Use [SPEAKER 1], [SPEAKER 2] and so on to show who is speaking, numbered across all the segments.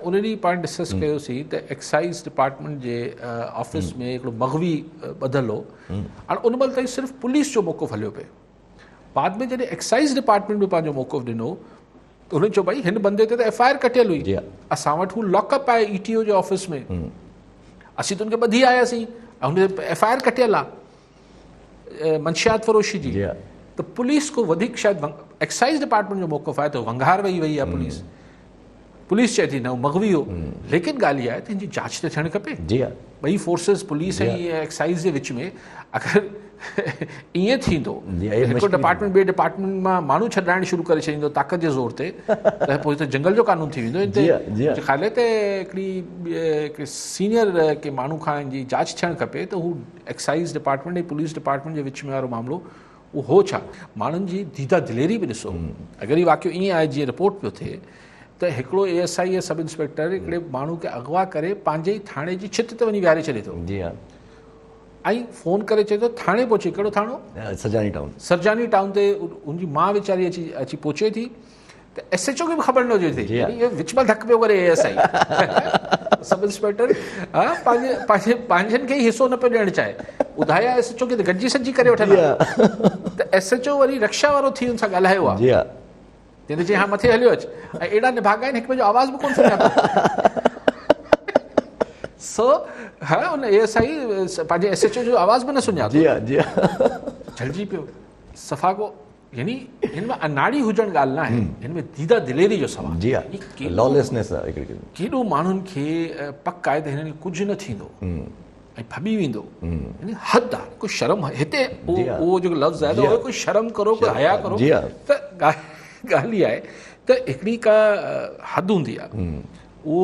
[SPEAKER 1] ان ڏينهن پاڻ ڊسڪس ڪيوسين ته ايڪسائيز ڊپارٽمينٽ جي آفيس ۾ هڪڙو مغوي ٻڌل هو. هاڻ ان مهل تائين صرف پوليس جو موقف هليو پئي. بعد ۾ جڏهن ايڪسائيز ڊپارٽمينٽ به پنهنجو موقف ڏنو ته هنن چيو ڀائي هن بندي تي ته ايف I R ڪٽيل هئي، اسان وٽ هو لاڪ اپ آهي اي ٽي او جي آفيس ۾، اسين ته ان کي ٻڌي آياسين ۽ هن تي ايف I R ڪٽيل آهي منشيات فروشي جي. ته پوليس کو وڌيڪ شايد ايڪسائيز ڊپارٽمينٽ جو موقف آهي ته ونگار وئي وئي آهي پوليس. پوليس چئي ٿي نه هو مغوي هو، ليڪن ڳالهه اها آهي ته هن جي جاچ ته ٿيڻ کپي. جي ها. ٻئي فورسز پوليس ۽ ايڪسائيز جي وچ ۾ اگر ائين ٿيندو هڪ ڊپارٽمينٽ ٻئي ڊپارٽمينٽ مان ماڻهو ڇڏائڻ شروع ڪري ڇڏيندو طاقت جي زور تي ته پوء ته جنگل جو قانون ٿي ويندو. هن تي منهنجي خيال آهي ته هڪڙي سينيئر ڪي ماڻهو کان هن جي جاچ ٿيڻ کپي ته هو ايڪسائيز ڊپارٽمينٽ ۽ پوليس ڊپارٽمينٽ جي وچ ۾ وارو معاملو اهو هو ڇا؟ ماڻهن جي ديده دليري به ڏسو. اگر هي واقعو ائين آهي جيئن رپورٽ پيو ٿئي ته هڪڙو اي ايس I يا سب انسپيڪٽر هڪڙي ماڻهو کي اغوا ڪري پنهنجي ئي ٿاڻي جي ڇت تي وڃي ويهاري ڇڏي ٿو. جي ها. ۽ فون ڪري چئي ٿو ٿاڻي پهچي، ڪهڙو ٿاڻو؟
[SPEAKER 2] سرجاني ٽائون.
[SPEAKER 1] سرجاني ٽائون تي ان جي ماء ويچاري اچي اچي پهچي ٿي ته ايس ايڇ او کي به خبر نه هجي ٿي. يعني اهو وچ مان ڌڪ پيو ڪري A S I sub inspector ها پنهنجي پنهنجي پنهنجن کي ئي حصو نه پيو ڏيڻ چاهي. ٻڌايا ايس ايڇ او کي ته گڏجي سڏجي ڪري وٺندا. ته ايس ايڇ او وري رڪشا وارو ٿي ان سان ڳالهايو آهي. جي ها. تنهن تي چيائين ها مٿي هليو اچ. ۽ اهڙا نڀاڳا آهن هڪ ٻئي جو آواز به ڪونه سڃاتو. سو ها ان اي ايس I پنهنجي ايس ايڇ او جو آواز به نه سڃاتو.
[SPEAKER 2] جي ها جي ها.
[SPEAKER 1] جهلجي پيو. صفا ڪو يعني هن ۾ اناڙي هجڻ ڳالهه نه آهي، هن ۾ ديده دليري جو سوال.
[SPEAKER 2] جي ها. لاليسنيس آهي هڪڙي قسم.
[SPEAKER 1] ڪيڏو ماڻهن کي پڪ آهي ته هنن کي ڪجهه نه ٿيندو. ۽ ڦٻي ويندو. يعني حد آ، ڪو شرم هتي اهو جيڪو لفظ آهي ته ڪو شرم ڪرو ڪو حيا ڪرو ته ڳالهه اها آهي ته هڪڙي ڪا حد هوندي آ. اهو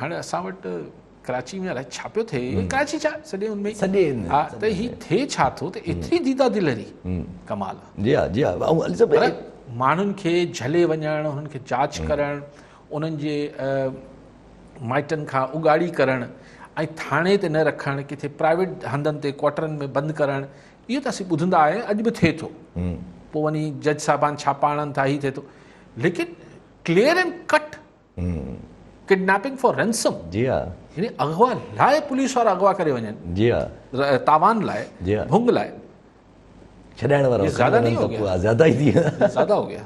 [SPEAKER 1] هاڻي اسان وٽ ڪراچي ۾ الائي ڇا پيو ٿئي، ڪراچي ڇا سڄي ان ۾
[SPEAKER 2] سڄي
[SPEAKER 1] ها ته هي ٿئي ڇا ٿو ته ايتري ديده دليري ڪمال آ.
[SPEAKER 2] جي ها جي ها.
[SPEAKER 1] پر ماڻهن کي جهلي وڃڻ، انهن کي جاچ ڪرڻ، انهن جي مائٽن کان اڳاڙي ڪرڻ ۽ ٿاڻي تي نه رکڻ، ڪٿي پرائيويٽ هنڌن تي ڪوارٽرن ۾ بند ڪرڻ، اهو ته اسين ٻڌندا آهيون اڄ به ٿئي ٿو. پوء وڃي جج صاحبان ڇاپا هڻن ٿا هي ٿئي ٿو، ليڪن clear and cut kidnapping for ransom,
[SPEAKER 2] جي ها،
[SPEAKER 1] يعني اغوا لاء پوليس وارا اغوا ڪري وڃن،
[SPEAKER 2] جي ها،
[SPEAKER 1] تاوان لاء،
[SPEAKER 2] جي ها،
[SPEAKER 1] ڀونگ لاء
[SPEAKER 2] ڇڏائڻ وارا
[SPEAKER 1] زياده نہیں هو گيا،
[SPEAKER 2] زياده ئي ٿي
[SPEAKER 1] زياده هو گيا.